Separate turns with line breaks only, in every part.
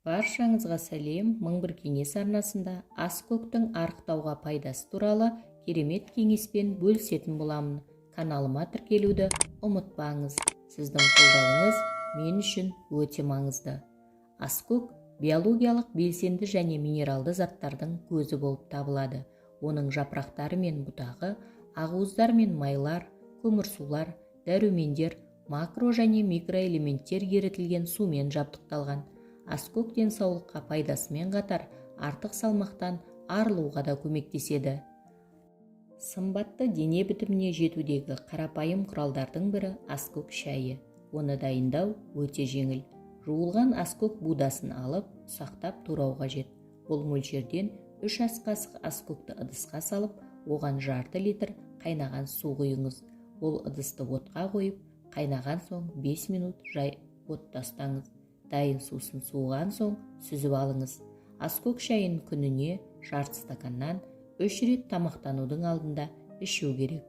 Баршаңызға сәлем! 1001 кеңес арнасында аскөктің арықтауға пайдасы туралы керемет кеңеспен бөлісетін боламын. Каналыма тіркелуді ұмытпаңыз. Сіздің қолдауыңыз мен үшін өте маңызды. Аскөк биологиялық белсенді және минералды заттардың көзі болып табылады. Оның жапырақтары мен бұтағы ақуыздар мен майлар, көмірсулар, дәрумендер, макро және микроэлементтер ерітілген сумен жабдықталған. Аскөк денсаулыққа пайдасымен қатар артық салмақтан арылуға да көмектеседі. Сымбатты дене бітіміне жетудегі қарапайым құралдардың бірі – аскөк шайы. Оны дайындау өте жеңіл. Жуылған аскөк будасын алып, ұсақтап турау қажет. Бұл мөлшерден 3 ас қасық аскөкті ыдысқа салып, оған жарты литр қайнаған су құйыңыз. Бұл ыдысты отқа қойып, қайнаған соң 5 минут жай отта ұстаңыз. Дайын сусын суыған соң сүзіп алыңыз. Аскөк шайын күніне жарты стаканнан 3 рет тамақтанудың алдында ішу керек.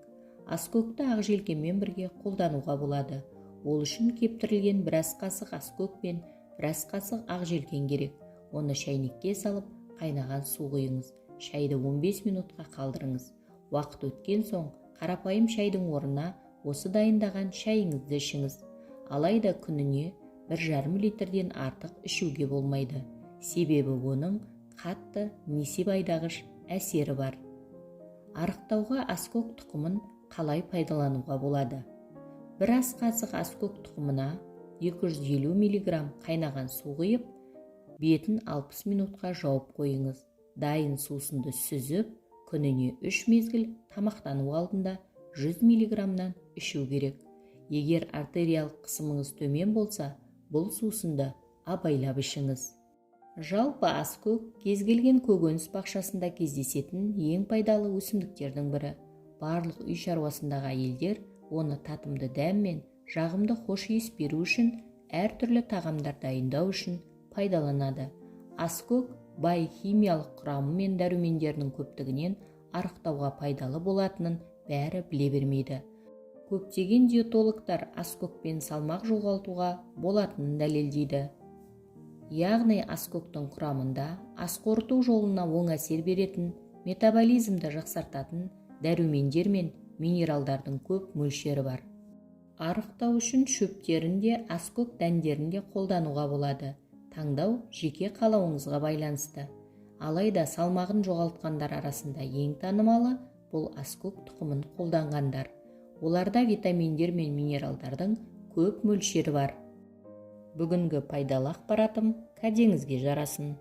Аскөкті ақ желкенмен бірге қолдануға болады. Ол үшін кептірілген бір ас қасық аскөк пен бір ас қасық ақ желкен керек. Оны шәйнекке салып, қайнаған су құйыңыз. Шайды 15 минутқа қалдырыңыз. Уақыт өткен соң қарапайым шайдың орнына осы дайындаған шайыңызды ішіңіз. Алайда күніне 1,5 литрден артық ішуге болмайды. Себебі оның қатты несеп айдағыш әсері бар. Арықтауға аскөк тұқымын қалай пайдалануға болады? Бір ас қасық аскөк тұқымына 250 мг қайнаған су құйып, бетін 60 минутқа жауып қойыңыз. Дайын сусынды сүзіп, күніне 3 мезгіл тамақтану алдында 100 мг-нан ішу керек. Егер артериялық қысымыңыз төмен болса, бұл сусынды абайлап ішіңіз. Жалпы, аскөк кез келген көкөніс бақшасында кездесетін ең пайдалы өсімдіктердің бірі. Барлық үй шаруасындағы әйелдер оны татымды дәм мен жағымды хош иіс беру үшін, әртүрлі тағамдар дайындау үшін пайдаланады. Аскөк бай химиялық құрамы мен дәрумендерінің көптігінен арықтауға пайдалы болатынын бәрі біле бермейді. Көптеген диетологтар аскөкпен салмақ жоғалтуға болатынын дәлелдейді. Яғни аскөктің құрамында ас қорыту жолына оң әсер беретін, метаболизмді жақсартатын дәрумендер мен минералдардың көп мөлшері бар. Арықтау үшін шөптерін де, аскөк дәндерін де қолдануға болады. Таңдау жеке қалауыңызға байланысты. Алайда салмағын жоғалтқандар арасында ең танымалы бұл аскөк тұқымын қолданғандар. Оларда витаминдер мен минералдардың көп мөлшері бар. Бүгінгі пайдалы ақпаратым кәдеңізге жарасын.